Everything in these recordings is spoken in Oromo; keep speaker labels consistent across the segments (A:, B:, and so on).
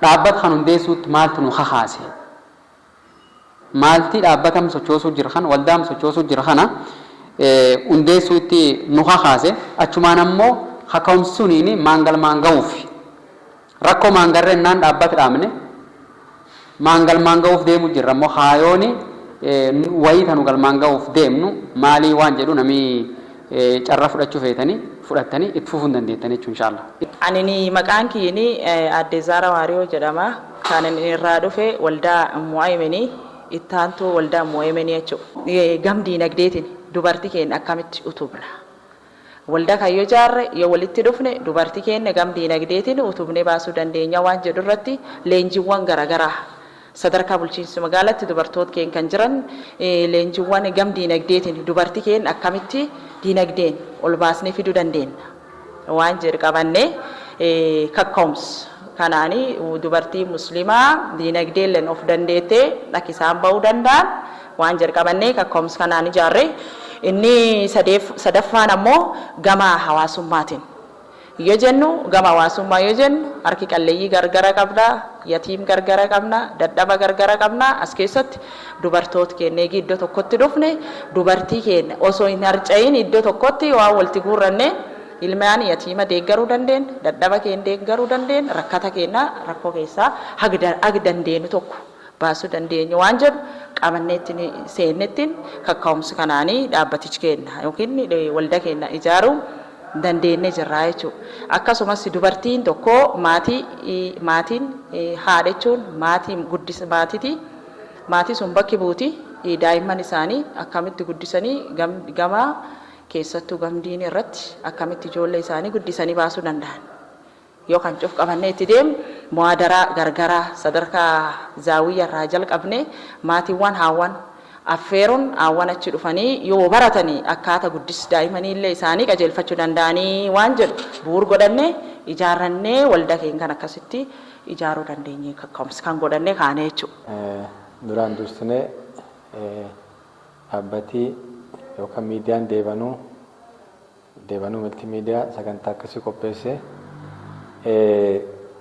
A: Dhaabbata kan hundeessuutti maaltu nu kakaase? Maalti dhaabbata sochoosuu jira kana, waldaa sochoosuu jira kana hundeessuutti nu kakaase? Achumaan ammoo kaka'umsi suniin maan galmaan ga'uuf, rakkoo maan garreennaan dhaabbata dhaabne, maan galmaan ga'uuf deemu jirra, ammoo kaayooni wayii tanu galmaan ga'uuf deemnu maalii waan jedhu, namni carraa fudhachuu feetanii fudhattanii itti fufuu hin dandeettan jechuun, inshallah.
B: Ani maqaan kiyyini Aadde Zaara Waariyoo jedhama. Kan inni irraa dhufe waldaa Mu'ayminii, ittaantuu waldaa Mu'ayminii jechuudha. Gam diinagdeetiin dubartii keenya akkamitti utubna? Waldaa kan yoo ijaarre, yoo walitti dhufne, dubartii keenya gam diinagdeetiin utubnee baasuu dandeenya waan jedhu irratti leenjiiwwan garaagaraa sadarkaa bulchiinsa magaalaatti dubartoota keenya kan jiran leenjiiwwan gam diinagdeetiin dubartii keenya akkamitti diinagdeen ol baasnee fiduu dandeenya waan jedhu qabannee, kakkaumsa kanaanii dubartii Muslimaa diinagdeelleen of dandeettee akka isaan bahuu danda'an waan jedhu qabannee kakkaumsa kanaan ijaarre. Inni sadaffaan ammoo gama hawaasummaatiin yoo jennu, gama hawaasummaa yoo jennu, harki qalleeyyii gargara qabna, yatiim gargara qabna, dadhaba gargara qabna. As keessatti dubartoota keenya eegi iddoo tokkotti dhufne, dubartii keenya osoo hin harca'iin iddoo tokkotti waan walitti guurranne, ilmaan yatiima deeggaruu dandeenya, dadhaba keenya deeggaruu dandeenya, rakkata keenya rakkoo keessaa haga dandeenyu tokko baasuu dandeenyu waan jedhu qabanneetti seennettiin kakkaa'umsi kanaanii dhaabbatichi keenya yookiin waldaa keenya ijaaruu dandeenye jirra jechuudha. Akkasumas dubartiin tokko maatii, maatiin haadha jechuun maatii guddisa maatiiti. Maatii sun bakki buuti daa'imman isaanii akkamitti guddisanii, gama keessattuu gamdiin irratti akkamitti ijoollee isaanii guddisanii baasuu danda'an. Yoo kan cuf qabannee itti deemnu, muwaadaraa gargaraa sadarkaa zaawiyya irraa jalqabne, maatiiwwan haawwan affeeruun, haawwan achi dhufanii yoo baratanii akkaata guddis daa'imanii illee isaanii qajeelfachuu danda'anii waan jedhu bu'uur godhannee ijaarrannee, waldaa keenya kan akkasitti ijaaruu dandeenye kaka'umsi kan godhannee kaanee jechuudha.
C: Duraan dursinee dhaabbatii yookaan miidiyaan Deebanuu Multimedia sagantaa akkasii qopheessee,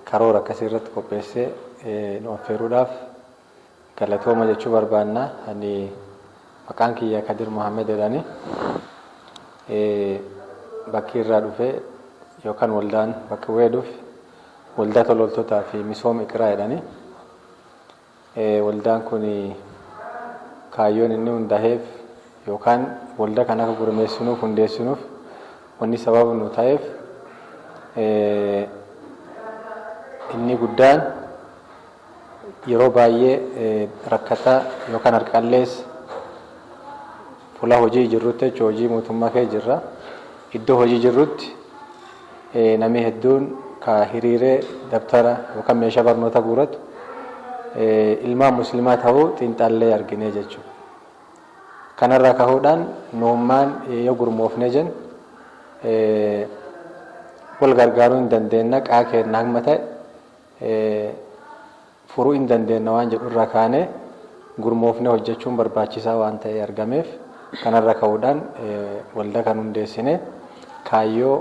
C: karoora akkasii irratti qopheessee nu affeeruudhaaf galatooma jechuu barbaanna. Ani maqaan kiyya Kadir Mohammed jedhani. Bakki irraa dhufe yookaan waldaan bakka bu'ee dhufe Waldaa Tololtootaa fi Misooma Iqraa jedhani. Waldaan kun kaayyoon inni hundaa'eef yookaan waldaa kana akka gurmeessinuuf, hundeessinuuf wanni sababa nu ta'eef inni guddaan yeroo baay'ee rakkataa yookaan harqalleessa fuula hojii jirrutti jechuun, hojii mootummaa keessa jirra. Iddoo hojii jirrutti namni hedduun ka hiriiree dabtara yookaan meeshaa barnoota guuratu ilmaan Muslimaa ta'uu xiinxallee argine jechuudha. Kanarraa ka'uudhaan nuummaan yoo gurmoofne jennu wal gargaaruu hin dandeenya, qaa keenya hamma ta'e furuu hin dandeenya waan jedhu irraa kaanee, gurmoofne hojjechuun barbaachisaa waan ta'e argameef, kanarra ka'uudhaan waldaa kan hundeessine. Kaayyoo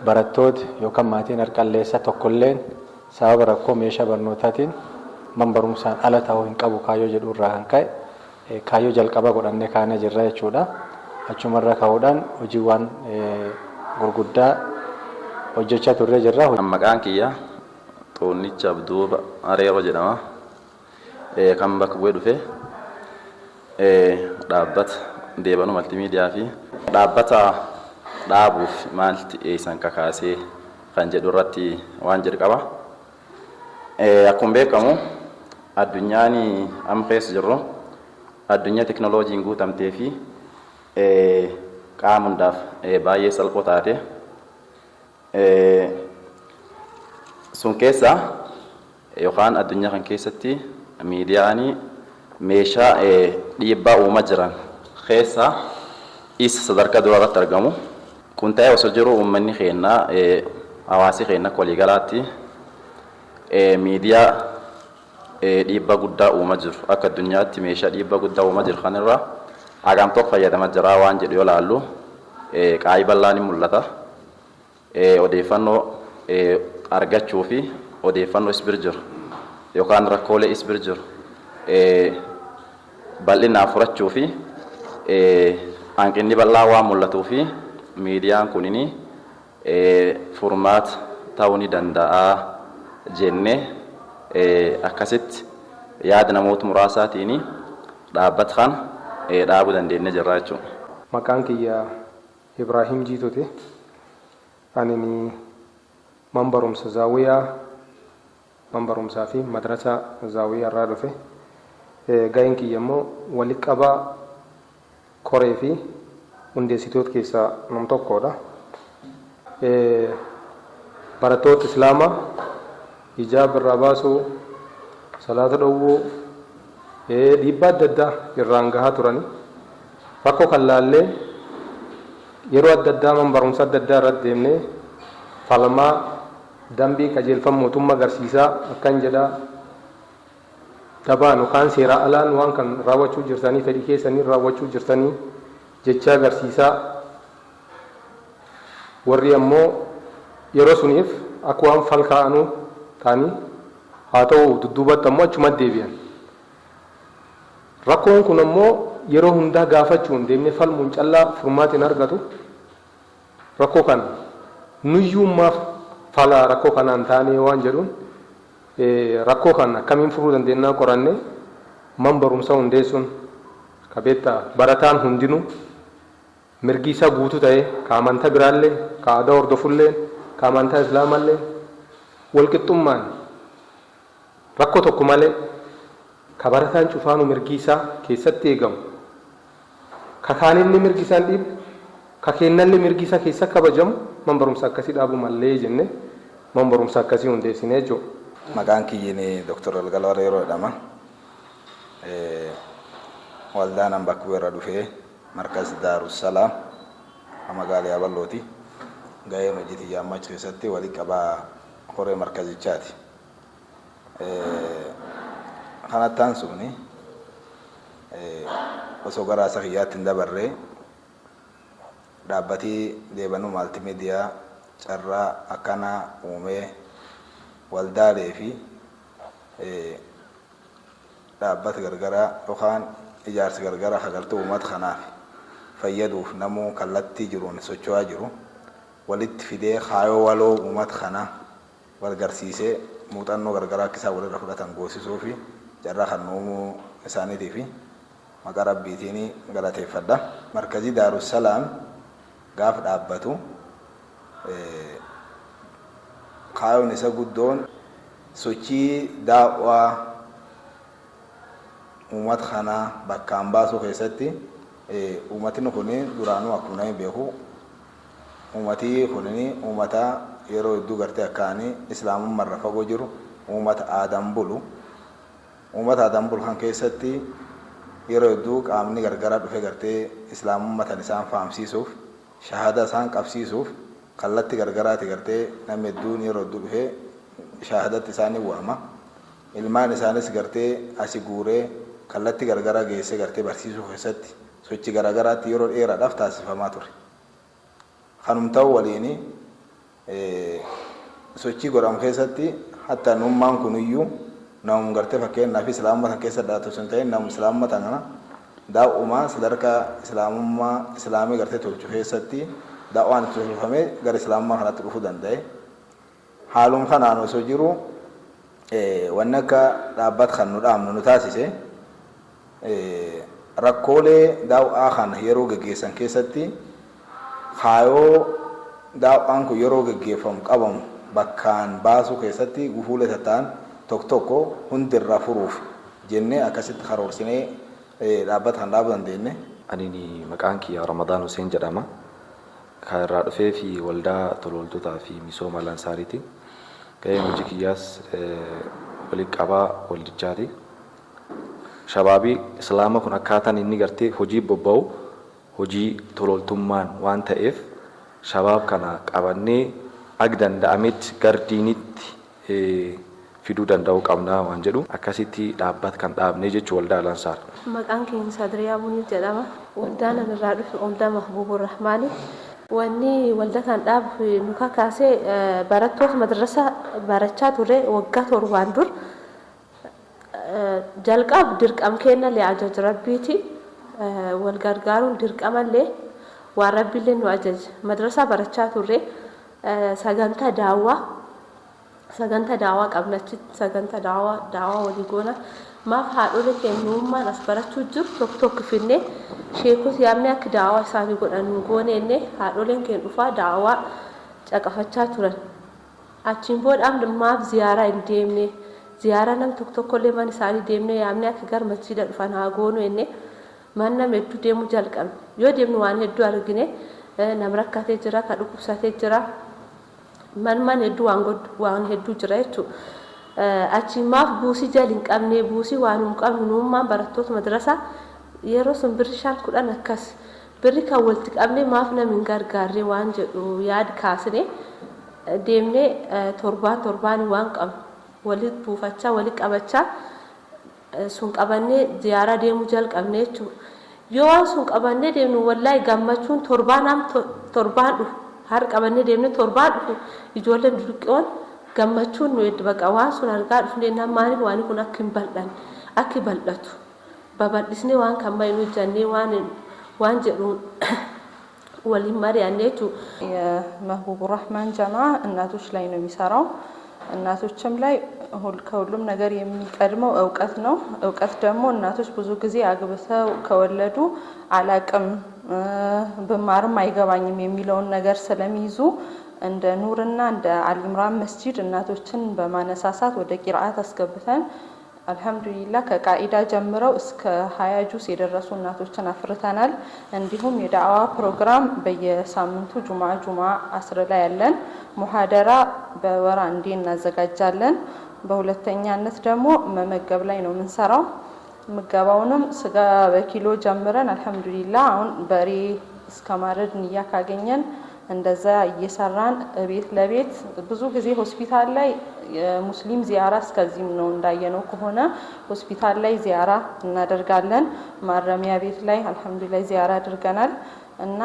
C: barattoota yookaan maatiin harqalleessa tokkolleen sababa rakkoo meeshaa barnootaatiin man barumsaan ala ta'uu hin qabu kaayyoo jedhu irraa kan ka'e kaayyoo jalqaba godhannee kaanee jirra jechuudha. Achumarra ka'uudhaan hojiiwwan gurguddaa hojjechaa turree jirra.
D: Maqaan kiyya Xoonnicha Abduuba Areeroo jedhama. Kan bakka bu'ee dhufe dhaabbata Deebanuu Multimedia fi dhaabbata dhaabuuf maalti eessan kakaasee kan jedhu irratti waan jedhu qaba. Akkuma beekamu, addunyaan amma keessa jirru addunyaa teknooloojiin guutamtee fi qaama hundaaf baay'ee salphoo taate. Sun keessa yookaan addunyaa kan keessatti miidiyaan meeshaa dhiibbaa uumaa jiran keessa isa sadarkaa duraa irratti argamu. Kun ta'ee osoo jiru, uummanni keenya, hawaasi keenya akka waliigalaatti miidiyaa dhiibbaa guddaa uumaa jiru, akka addunyaatti meeshaa dhiibbaa guddaa uumaa jiru kanarraa hagam tokko fayyadamaa jira waan jedhu yoo laallu, qaayii bal'aan ni mul'ata. Odeeffannoo argachuu fi Odeeffannoo is bira jiru yookaan rakkoolee is bira jiru bal'inaan furachuu fi hanqinni bal'aa waan mul'atuu fi miidiyaan kunini furmaata ta'uu ni danda'a jennee akkasitti yaada namoota muraasaatiin dhaabbata kana dhaabuu dandeenye jirra jechuudha.
E: Maqaan kiyya Ibraahim Jiituuti. Ani man barumsa Zaawiyaa, man barumsaa fi madrasaa Zaawiyaa irraa dhufe. Gaheen kiyya immoo walitti qabaa koree fi hundeessitoota keessaa nam tokkodha. Barattoota Islaamaa hijaab irraa baasuu, salaata dhowwuu, dhiibbaa adda addaa irraan gahaa turani. Rakkoo kan laallee yeroo adda addaa man barumsa adda addaa irratti deemnee falmaa, dambii qajeelfama mootummaa agarsiisaa akkan jedhaa dabaan yookaan seeraa alaan waan kan raawwachuu jirtanii, fedhii keessanii raawwachuu jirtanii jechaa agarsiisaa, warri ammoo yeroo suniif akka waan falkaa'anuu ta'anii haa ta'u dudduubatti ammoo achumatti deebi'an. Rakkoon kun ammoo yeroo hundaa gaafachuun deemnee falmuun callaa furmaata hin argatu. Rakkoo kana nuyyuummaaf fala rakkoo kanaan taanee waan jedhuun, rakkoo kana akkamiin furuu dandeenyaa qorannee man barumsa hundeessuun kabeetta barataan hundinuu mirgi isaa guutuu ta'ee, ka amantaa biraallee, ka aadaa hordofullee, ka amantaa Islaamallee walqixxummaan rakkoo tokko malee ka barataan cufaanuu mirgi isaa keessatti eegamu, ka kaaninni mirgi isaan dhiibu, ka kennallee mirgi isaa keessa kabajamu man barumsa akkasii dhaabuu mallee jenne man barumsa akkasii hundeessine jechuudha.
F: Maqaan kiyyiin Dr. Galgaloo Areeroo jedhama. Waldaan an bakka irra dhufee Markaz Daarussalaam magaalaa Yaaballooti. Gaheen hojii tiyya amma achi keessatti walitti qabaa koree markazichaati. Kanatti aansuun osoo gara isa kiyyaatti hin dabarree, dhaabbatii Deebanuu Maaltimiidiyaa carraa akkanaa uumee waldaalee fi dhaabbata gargaraa yookaan ijaarsa gargaraa hagaltuu uummata kanaaf fayyaduuf namuu kallattii jiruun socho'aa jiru walitti fidee kaayoo waloo uummata kanaa wal garsiisee muuxannoo gargaraa akka isaan walirra fudhatan goosisuu fi carraa kan uumuu isaaniitii fi maqaa Rabbiitiin galateeffadha. Markazii Daarussalaam gaaf dhaabbatu kaayoon isa guddoon sochii daa'waa uummata kanaa bakkaan baasuu keessatti, uummatni kun duraanuu akkuma namni beeku uummati kun uummata yeroo hedduu gartee akkaanii Islaamummaa fagoo jiru, uummata aadaan bulu. Uummata aadaan bulu kan keessatti yeroo hedduu qaamni gargaraa dhufee gartee Islaamummaa tan isaan fahamsiisuuf, shahaada isaan qabsiisuuf kallatti gargaraati gartee namni hedduun yeroo hedduu dhufee shahaadatti isaanii waama. Ilmaan isaanis gartee asi guuree kallatti gargaraa geessee gartee barsiisuu keessatti sochii garagaraatti yeroo dheeraadhaaf taasifamaa ture. Kanum ta'u waliin sochii godhamu keessatti hatta nummaan kuniyyuu namum gartee fakkeenyaaf Islaamummaa kan keessa dhalatu sun ta'e, namum Islaamummaa kana daa'umaa sadarkaa Islaamummaa Islaamii gartee tolchu keessatti daa'umaan itti tolfamee gara Islaamummaa kanatti dhufuu danda'e. Haalum kanaan osoo jiru wanni akka dhaabbata kan nu dhaabnu nu taasise rakkoolee daaw'aa kana yeroo geggeessan keessatti kaayoo daaw'aan kun yeroo geggeeffamu qabamu bakkaan baasuu keessatti gufuulee tatta'an tokko tokko hundirraa furuuf jennee akkasitti karoorsinee dhaabbata kan dhaabuu dandeenye.
G: Ani maqaan kiyya Ramadaan Hussein jedhama. Kan irraa dhufee fi waldaa tolooltotaa fi misooma Lansaariiti. Gaheen hojii kiyyaas walitti qabaa waldichaati. Shabaabii Islaama kun akkaataan inni gartee hojii bobba'u hojii tolooltummaan waan ta'eef, shabaab kana qabannee ag danda'ametti gar diinitti fiduu danda'uu qabna waan jedhu akkasitti dhaabbata kan dhaabne jechuu waldaa Lansaar.
H: Maqaan keenya Sadriyaa Munir jedhama. Waldaan ani irraa dhufe waldaa Mahbuubur Rahmaani. Wanni waldaa kan dhaabu nu kakaasee barattoota madrasa barachaa ture waggaa 7n dur jalqab dirqam kennallee ajaja rabbiiti, wal gargaaruun dirqamallee waan rabbiillee nu ajaje. Madrasaa barachaa turre, sagantaa daawwaa qabna achitti, sagantaa daawwaa walii goona. Maaf haadholee keenyummaan as barachuu jiru tokko tokko finnee, sheekota yaamnee akka daawwaa isaanii godhan nu gooneenne, haadholeen keenya dhufaa daawwaa caqafachaa turan. Achiin booda maaf ziyaaraa hin deemne? Ziyaaraa nam tokko tokkollee mana isaanii deemnee yaamnee akka gara masjiida dhufan haa goonu jennee mana nama hedduu deemuu jalqabne. Yoo deemnu waan hedduu argine: nam rakkatee jira, ka dhukkubsatee jira, man hedduu waan hedduu jira jechuudha. Achi maaf buusii jala hin qabne? Buusii waan hin qabnu, nuummaan barattoota madrasaa yeroo sun birri 5, 10 akkas birri kan walitti qabne maaf nam hin gargaarre waan jedhu yaad kaasne. Deemnee torbaan torbaan waan qabnu walitti buufachaa, walitti qabachaa, sun qabannee ziyaaraa deemuu jalqabne jechuudha. Yoo waan sun qabannee deemnu, wallaahi gammachuun torbaan am torbaan dhufu, har qabannee deemnee torbaan dhufu, ijoolleen duduqqoon gammachuun nu eddu baqa. Waan sun argaa dhufnee maaliif waan kun akka hin bal'anne, akka bal'atu babal'isnee waan kan mayin hojjannee waan jedhuun waliin mari'anne jechuudha.
I: የመህቡቡ ራህማን ጀማ እናቶች ላይ ነው የሚሰራው። እናቶችም ላይ ከሁሉም ነገር የሚቀድመው እውቀት ነው። እውቀት ደግሞ እናቶች ብዙ ጊዜ አግብተው ከወለዱ አላቅም፣ ብማርም አይገባኝም የሚለውን ነገር ስለሚይዙ እንደ ኑርና እንደ አልኢምራን መስጂድ እናቶችን በማነሳሳት ወደ ቂርአት አስገብተን አልሐምዱሊላ ከቃኢዳ ጀምረው እስከ 20 ጁዝ የደረሱ እናቶችን አፍርተናል። እንዲሁም የዳዕዋ ፕሮግራም በየሳምንቱ ጁምዓ ጁምዓ አስር ላይ ያለን ሙሐደራ በወር አንዴ እናዘጋጃለን። በሁለተኛነት ደግሞ መመገብ ላይ ነው የምንሰራው። ምገባውንም ስጋ በኪሎ ጀምረን አልሐምዱሊላ አሁን በሬ እስከ ማረድ ንያ ካገኘን እንደዛ እየሰራን ቤት ለቤት፣ ብዙ ጊዜ ሆስፒታል ላይ የሙስሊም ዚያራ እስከዚህም ነው እንዳየነው ከሆነ ሆስፒታል ላይ ዚያራ እናደርጋለን። ማረሚያ ቤት ላይ አልሐምዱሊላህ ዚያራ አድርገናል። እና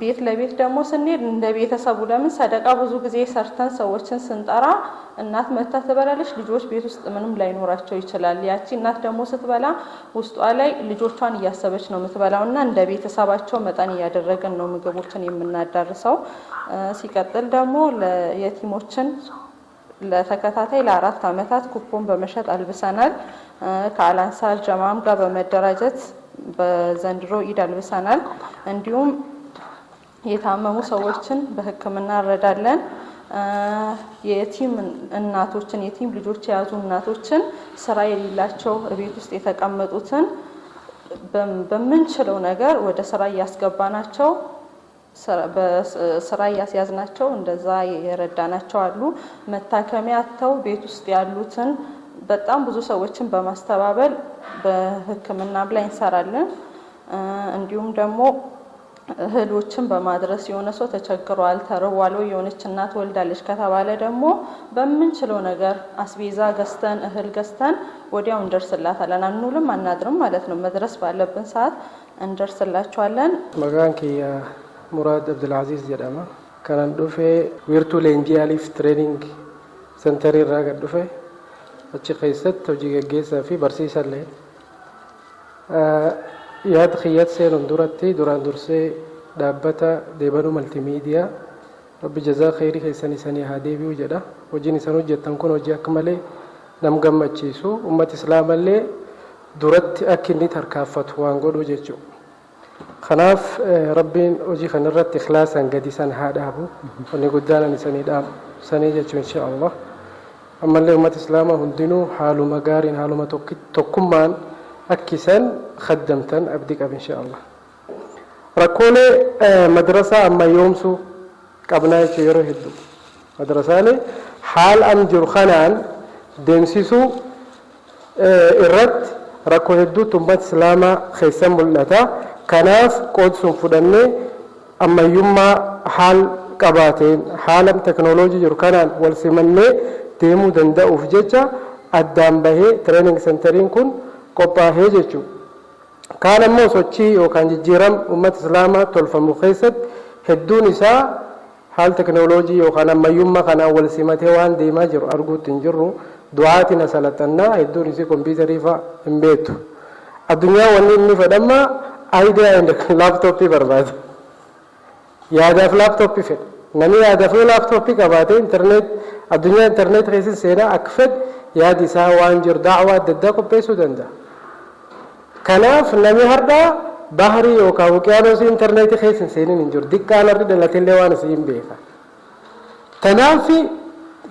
I: ቤት ለቤት ደግሞ ስንሄድ እንደ ቤተሰቡ፣ ለምን ሰደቃ ብዙ ጊዜ ሰርተን ሰዎችን ስንጠራ እናት መታ ትበላለች፣ ልጆች ቤት ውስጥ ምንም ላይኖራቸው ይችላል። ያቺ እናት ደግሞ ስትበላ ውስጧ ላይ ልጆቿን እያሰበች ነው የምትበላው እና እንደ ቤተሰባቸው መጠን እያደረግን ነው ምግቦችን የምናዳርሰው። ሲቀጥል ደግሞ የቲሞችን ለተከታታይ ለ4 ዓመታት ኩፖን በመሸጥ አልብሰናል። ከአልአንሳር ጀማም ጋር በመደራጀት በዘንድሮ ኢድ አልብሰናል። እንዲሁም የታመሙ ሰዎችን በሕክምና እንረዳለን። የየቲም እናቶችን፣ የቲም ልጆች የያዙ እናቶችን፣ ስራ የሌላቸው ቤት ውስጥ የተቀመጡትን በምንችለው ነገር ወደ ስራ እያስገባናቸው፣ ስራ እያስያዝናቸው እንደዛ የረዳናቸው አሉ። መታከሚያ አጥተው ቤት ውስጥ ያሉትን በጣም ብዙ ሰዎችን በማስተባበል በሕክምናም ላይ እንሰራለን። እንዲሁም ደግሞ እህሎችን በማድረስ፣ የሆነ ሰው ተቸግሯል፣ ተርቧል፣ ወይ የሆነች እናት ወልዳለች ከተባለ ደግሞ በምንችለው ነገር አስቤዛ ገዝተን፣ እህል ገዝተን ወዲያው እንደርስላታለን። አንውልም አናድርም ማለት ነው። መድረስ ባለብን ሰዓት እንደርስላቸዋለን።
J: Maqaan kiyya Muraad Abdulaaziz jedhama. Kanan dhufe wiirtuu leenjii Aliif Training Centerii irraa gad dhufe, achi keessatti hojii gaggeessaa fi barsiisaa illee. Yaada kiyyatti seenuun duratti duraan dursee dhaabbata Deebanuu Maltiimiidiyaa Rabbi jazaa kheyrii keessan isanii haa deebi'u jedha. Hojiin isan hojjettan kun hojii akka malee nam gammachiisu, uummata islaamallee duratti akka inni tarkaanfatu waan godhu jechuudha. Kanaaf Rabbiin hojii kanarratti ikhlaasaan gadi san haa dhaabu. Wanni guddaan ani isanii dhaabu sanii jechuun insha Allah. Ammallee uummata islaamaa hundinuu haaluma gaariin, haaluma tokkummaan akki isan khaddamtan abdii qaba insha Allah. Rakkoolee madrasaa ammayyoomsuu qabnaa jechuun yeroo hedduu. Madrasaalee haala am jiru kanaan deemsisuu irratti rakkoo hedduutu uummata islaamaa keessa mul'ata. Kanaaf qoodsuun fudhannee ammayyummaa haal qabaateen, haala teknooloojii jiru kanaan wal simannee deemuu danda'uuf jecha addaan bahee training centeriin kun qophaa'ee jechuudha. Kaan ammoo sochii yookaan jijjiirama uummata islaamaa tolfamu keessatti Hedduun isaa haal teknooloojii yookaan ammayyummaa kanaan wal simatee waan deemaa jiru arguutti hin jirru. Du'aatiin asalaxannaa hedduun isii kompiitarii fa'a hin beektu. Addunyaa wanni inni fedhamma idea and laaptooppii barbaada. Yaadaaf laaptooppii fedha. Namni yaadaaf yoo laaptooppii qabaate, internet, addunyaa internet keessa seenaa akka fedhe yaadi isaa waan jiru daawaa adda addaa qopheessuu danda'a. Kanaaf namni har'a baharii yookaan wuqiyaanosii intarneetii keessa hin seenin hin jiru. Diqqaan har'i dhalateellee waan isii hin beeka. Kanaaf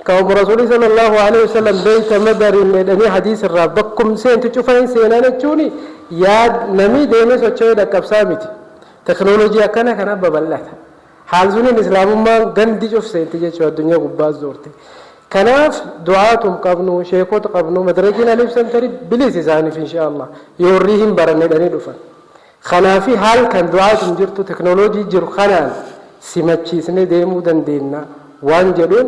J: kan Rasuulli sallallahu alaihi wasallam beeyta madariin jedhanii hadiis irraa bakkum seentu cufa hin seenan jechuun yaad namni deemee socho'ee dhaqqabsaa miti. Teknooloojii akkana kana babal'ata. Haal suniin islaamummaan gandi cuf seenti jechuudha, addunyaa gubbaa zoorte. Kanaaf du'aatum qabnu, sheekota qabnu, madarakiin Aliif Santarii bilis isaaniif inshaallah yoo warri hin baranne dhanii dhufan. Kanaafi haal kan du'aatum jirtu teknooloojii jiru kanaan simachiisnee deemuu dandeenya waan jedhuun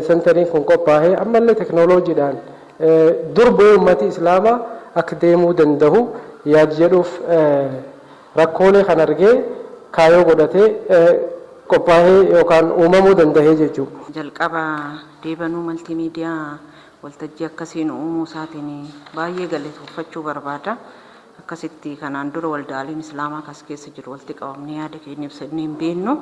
J: santariin kun qophaa'ee, ammallee teknooloojiidhaan dur bu'ee ummati islaamaa akka deemuu danda'u yaad jedhuuf rakkoolee kan argee kaayoo godhatee qophaa'ee yookaan uumamuu danda'ee jechuudha.
K: Jalqaba Deebanuu Maltiimiidiyaa waltajjii akkasiin uumuu isaatiin baay'ee galateeffachuu barbaada. Akkasitti kanaan dura waldaaleen islaamaa kas keessa jiru walitti qabamnee yaada keenya ibsannee hin beeknu.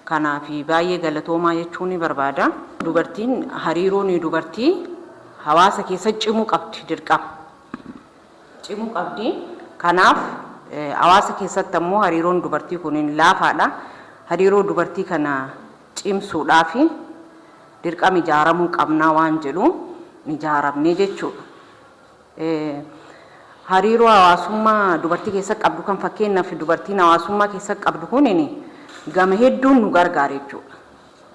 K: Kanaaf baay'ee galatoomaa jechuu ni barbaada. Dubartiin hariiroon dubartii hawaasa keessa cimuu qabdi dirqama. Cimuu qabdi. Kanaaf hawaasa keessatti ammoo hariiroon dubartii kun laafaadha. Hariiroo dubartii kana cimsuudhaaf dirqama ijaaramuu qabnaa waan jedhu ijaaramne jechuudha. Hariiroo hawaasummaa dubartii keessa qabdu kan fakkeenyaaf dubartiin hawaasummaa keessa qabdu kunin gama hedduun nu gargaara jechuudha.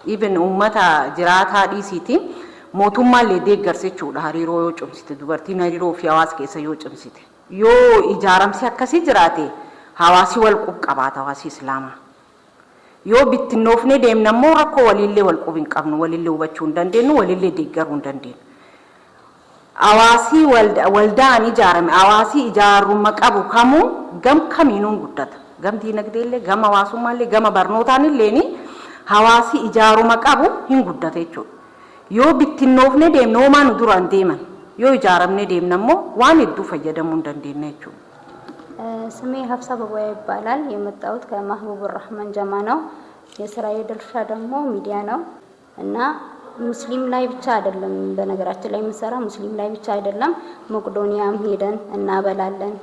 K: Even uummata jiraataa dhiisiiti mootummaallee deeggarsa jechuudha hariiroo yoo cimsite, dubartiin hariiroo ofii hawaasa keessa yoo cimsite. Yoo ijaaramsi akkasii jiraate, hawaasi wal qub qabaata, hawaasi islaamaa. Yoo bittinnoofnee deemna immoo rakkoo waliillee wal qub hin qabnu, walillee hubachuu hin dandeenyu, walillee deeggaruu hin dandeenyu. Hawaasii waldaan ijaarame, hawaasii ijaarummaa qabu kamuu gam kamiinuu guddata. Gam diinagdeellee, gam hawaasummaallee, gama barnootaan illee hawaasii ijaaruma qabu hin guddata jechuudha. Yoo bittinnoofnee deemne homaa nu duraan deeman. Yoo ijaaramnee deemne ammoo waan hedduu fayyadamuu hin dandeenya jechuudha.
L: ስሜ ሀፍሳ በቦያ ይባላል። የመጣሁት ከማህቡብ ራህማን ጀማ ነው። የስራዬ ድርሻ ደግሞ ሚዲያ ነው እና ሙስሊም ላይ ብቻ አይደለም። በነገራችን ላይ የምንሰራ ሙስሊም ላይ ብቻ አይደለም። መቄዶንያም ሄደን እናበላለን።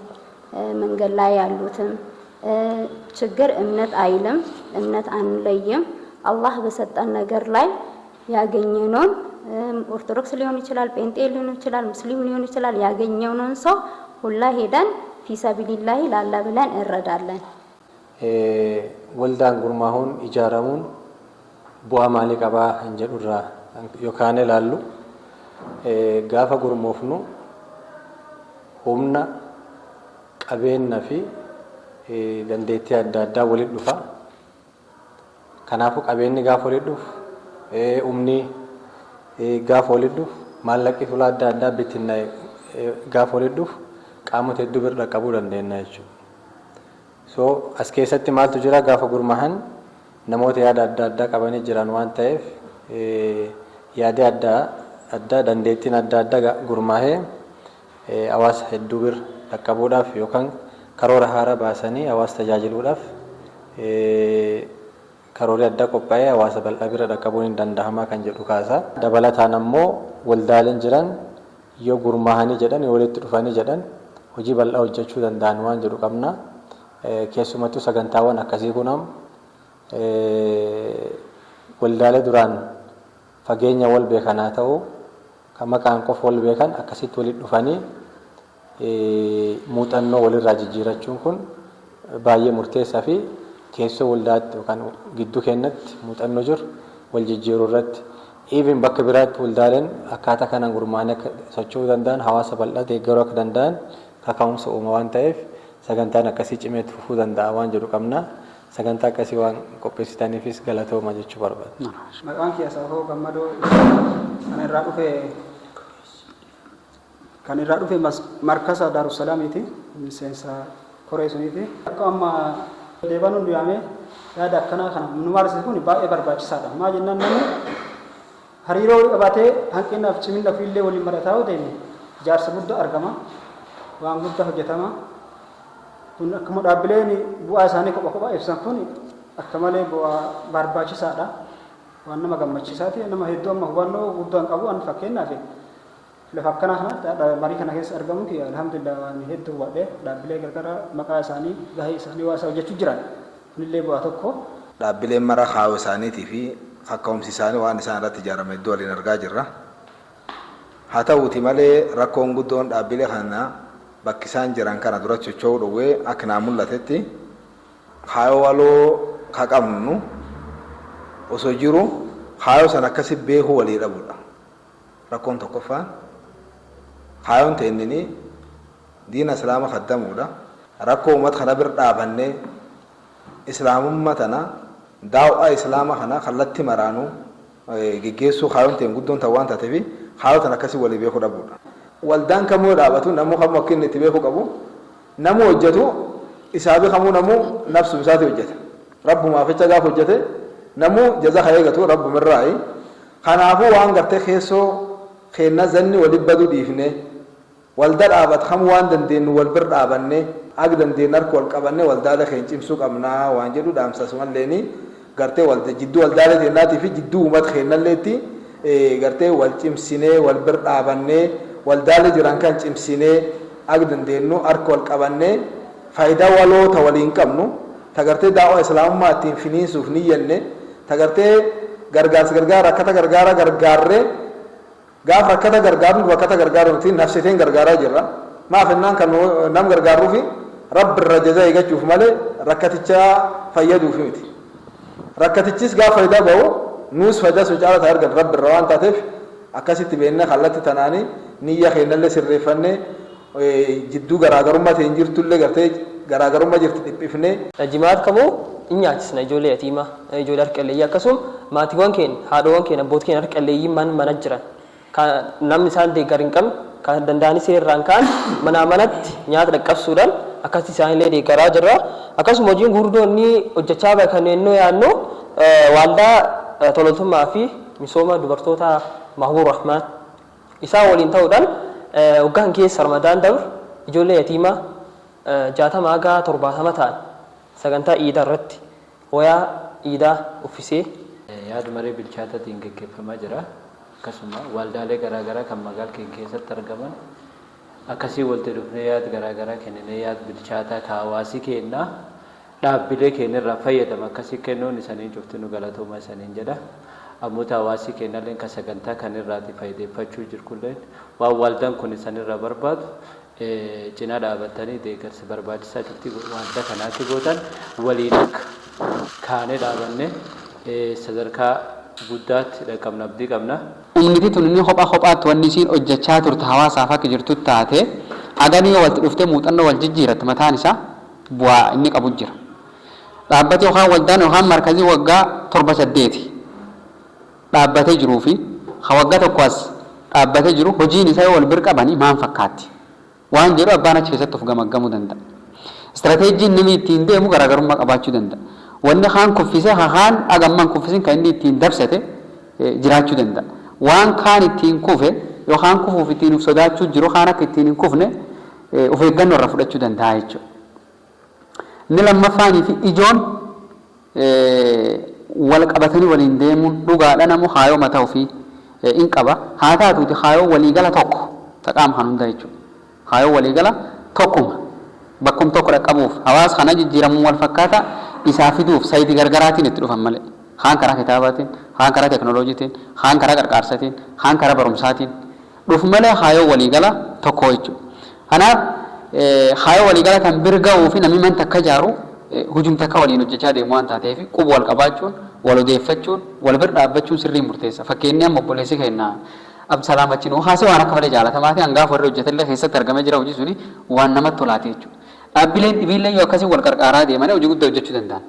L: መንገድ ላይ ያሉትም ችግር እምነት አይልም፣ እምነት አንለይም። አላህ በሰጠን ነገር ላይ ያገኘነውን ኦርቶዶክስ ሊሆን ይችላል፣ ጴንጤ ሊሆን ይችላል፣ ሙስሊም ሊሆን ይችላል። ያገኘነውን ሰው ሁላ ሄደን ፊሰቢሊላሂ ላላ ብለን እንረዳለን።
C: Waldaan gurmaahuun ijaaramuun bu'aa maalii qabaa hin jedhurraa yookaan ilaallu, gaafa gurmoofnu humna, qabeenya fi dandeettii adda addaa walitti dhufa. Kanaafuu qabeenyi gaafa walitti dhufu, humni gaafa walitti dhufu, maallaqni fuula adda addaa bittinnaa'e gaafa walitti dhufu, qaamota hedduu bira dhaqqabuu dandeenya jechuudha. So as keessatti maaltu jira? Gaafa gurmaahan namoota yaada adda addaa qabanii jiran waan ta'eef, yaada adda addaa, dandeettiin adda addaa gurmaahee hawaasa hedduu bira dhaqqabuudhaaf yookaan karoora haaraa baasanii hawaasa tajaajiluudhaaf karoorri addaa qophaa'ee hawaasa bal'aa bira dhaqqabuun hin danda'ama kan jedhu kaasa. Dabalataan ammoo waldaaleen jiran yoo gurmaahanii jedhan, yoo walitti dhufanii jedhan, hojii bal'aa hojjechuu danda'an waan jedhu qabna. Keessumattuu sagantaawwan akkasii kun waldaalee duraan fageenya wal beekan haa ta'u, kan maqaan qofa wal beekan, akkasitti walitti dhufanii muuxannoo walirraa jijjiirachuun kun baay'ee murteessaa fi keessoo waldaatti yookaan gidduu keenyatti muuxannoo jiru wal jijjiiruu irratti, even bakka biraatti waldaaleen akkaataa kanaan gurmaa'anii akka socho'uu danda'an, hawaasa bal'aa deeggaruu akka danda'an kaka'umsa uuma waan ta'eef, sagantaan akkasii cimee fufuu danda'a waan jedhu qabna. Sagantaa akkasii waan qopheessitaniifis galatooma jechuu barbaada.
M: Maqaan kiyya Saafoo Gammadoo, kan irraa dhufe markasa Daarussalaamiiti, miseensa koree suniiti. Akka amma Deebanuun nu yaamee Yaada akkanaa kana nu maarsiise kun baay'ee barbaachisaadha. Maa jennaan namni hariiroo walii qabaatee hanqinaaf cimina ofiillee waliin mari'ataa yoo deeme ijaarsa guddaa argama. Waan guddaa hojjetama. Kun akkuma dhaabbileen bu'aa isaanii kopha kophaa ibsan kun akka malee bu'aa barbaachisaadha. Waan nama gammachiisaati. Nama hedduu amma hubannoo guddaa hin qabu. Ani fakkeenyaaf lafa akkanaa kanatti marii kana keessa argamuun kiyya alhamdulillah waan hedduu hubadhe. Dhaabbilee gargaraa maqaa isaanii gahee isaanii waa isaa hojjechuu jiran. Kunillee bu'aa tokko.
F: Dhaabbileen mara kaayoo isaaniitii fi kakka'umsi isaanii waan isaan irratti ijaarame hedduu waliin argaa jirra. Haa ta'uuti malee rakkoon guddoon dhaabbilee kana bakki isaan jiran kana dura socho'uu dhowwee akka naa mul'atetti kaayoo waloo ka qabnu osoo jiru kaayoo san akkasi beekuu walii dhabudha. Rakkoon tokkoffaan kaayoon teennini diina islaama kaddamuudha. Rakkoo uummata kana bira dhaabannee islaamummaa tana daaw'aa islaama kana kallatti maraanuu geggeessuu kaayoon teen guddoon tan waan taateef kaayoo tan akkasii walii beekuu dhabuudha. Waldaan kamuu dhaabatu namuu kamuu akka inni itti beekuu qabu namuu hojjetu isaabi kamuu namuu nafsum isaati hojjeta. Rabbumaaf jecha gaaf hojjete namuu jaza ka eegatu rabbumirraayi. Kanaafuu waan gartee keessoo keenna zanni wali badu dhiifne walda dhaabat kamuu waan dandeennu wal bir dhaabanne ag dandeennu harka wal qabanne waldaalee keenya cimsuu qabnaa waan jedhu dhaamsa asumalleeni gartee walda jidduu waldaalee teennaatii fi jidduu uummata keennalleetti gartee wal cimsinee wal bir dhaabannee waldaalee jiran kan cimsinee ag dandeennu harka wal qabannee faayidaa waloo ta waliin qabnu ta gartee daa'wa islaamummaa ittiin finiinsuuf niyyenne ta gartee gargaarsa gargaara rakkata gargaara gargaarree gaaf rakkata gargaarnu rakkata gargaaru nuti nafsiteen gargaaraa jirra. Maaf jennaan kan nam gargaarruufi rabbi irra jaza eegachuuf malee rakkaticha fayyaduuf miti. Rakkatichis gaaf faayidaa ba'u nuus faayidaa sun caalaa ta'e argan rabbi irra waan taateef akkasitti beeknee kallatti tanaanii niyya keennallee sirreeffannee jidduu garaagarummaa ta'e hin jirtullee gartee garaagarummaa jirti dhiphifnee.
N: Jimaat kamuu in nyaachisna ijoollee yatiima, ijoollee harka-qalleeyyii akkasuma maatiiwwan keenya, haadhoowwan keenya, abboota keenya harka-qalleeyyii man mana jiran kan namni isaan deeggar hin qabne kan danda'anii seerraan ka'an manaa manatti nyaata dhaqqabsuudhaan akkasitti isaanillee deeggaraa jirra. Akkasuma hojiin gurguddoo inni hojjechaa bahe kan ennoo yaadnu waaldaa tololtummaa fi misooma dubartoota Mahbuur Rahmaan isaan waliin ta'uudhaan waggaan keessa Ramadaan dabre ijoollee yatiimaa 60 haga 70 ta'an sagantaa iidaa irratti wayaa iidaa uffisee.
O: Yaad maree bilchaatatiin geggeeffamaa jira. Akkasuma waldaalee garaa garaa kan magaal keenya keessatti argaman akkasii walitti dhufnee yaad garaa garaa kenninee yaad bilchaataa ka hawaasi keenya dhaabbilee keenya irraa fayyadama akkasii kennuun isanii cufti nu galatooma isaniin jedha. Ammoo hawaasi keenyalleen ka sagantaa kan irraati faayideeffachuu jirkulleen waan waldaan kun isanirraa barbaadu cinaa dhaabattanii deeggarsa barbaachisaa cufti waldaa kanaatti gootan waliin akka kaanee dhaabanne sadarkaa guddaatti dhaqqabna abdii qabna.
A: Humniti tun inni kophaa kophaatti wanni isiin hojjechaa turte hawaasaaf akka jirtu taate aganii walitti dhuftee muuxannoo wal jijjiiratte mataan isaa bu'aa inni qabu jira. Dhaabbati yookaan waldaan yookaan markazii waggaa 7 8 dhaabbatee jiruu fi ka waggaa tokko as dhaabbatee jiru hojiin isaa yoo wal bir qabanii maan fakkaatti waan jedhu abbaan achi keessatti of gamaggamuu danda'a. Istirateejiin namni ittiin deemu garaagarummaa qabaachuu danda'a. Wanni kaan kuffisee kaan hagammaan kuffisin kan inni ittiin dabsate jiraachuu danda'a. Waan kaan ittiin kufe yookaan kufuuf ittiin of sodaachuu jiru kaan akka ittiin hin kufne of eeggannoo irraa fudhachuu danda'a jechuudha. Inni lammaffaanii fi ijoon wal qabatanii waliin deemuun dhugaadha namu kaayoo mataa ofii in qaba. Haa taatuuti kaayoo waliigala tokko taqaama kan hunda jechuudha. Kaayoo waliigala tokkuma bakkum tokko dhaqqabuuf hawaasa kana jijjiiramuun wal fakkaata isaa fiduuf sayitii gargaraatiin itti dhufan malee. Kaan karaa kitaabaatiin, kaan karaa teknooloojiitiin, kaan karaa qarqaarsatiin, kaan karaa barumsaatiin dhufu malee kaayoo waliigala tokko jechuudha. Kanaaf kaayoo waliigala kan bir ga'uu fi namni man takka ijaaru hujum takka waliin hojjechaa deemu waan taateef quba wal qabaachuun, wal odeeffachuun, wal bir dhaabbachuun sirrii murteessa. Fakkeenyi amma obboleessi keenya Abdusalaam achi nuu kaasee waan akka malee jaalatamaa ta'e hangaaf warri hojjetallee keessatti argamee jira hojii suni waan namatti tolaati jechuudha. Dhaabbileen dhibiillee yoo akkasii wal qarqaaraa deemanii hojii guddaa hojjechuu danda'an.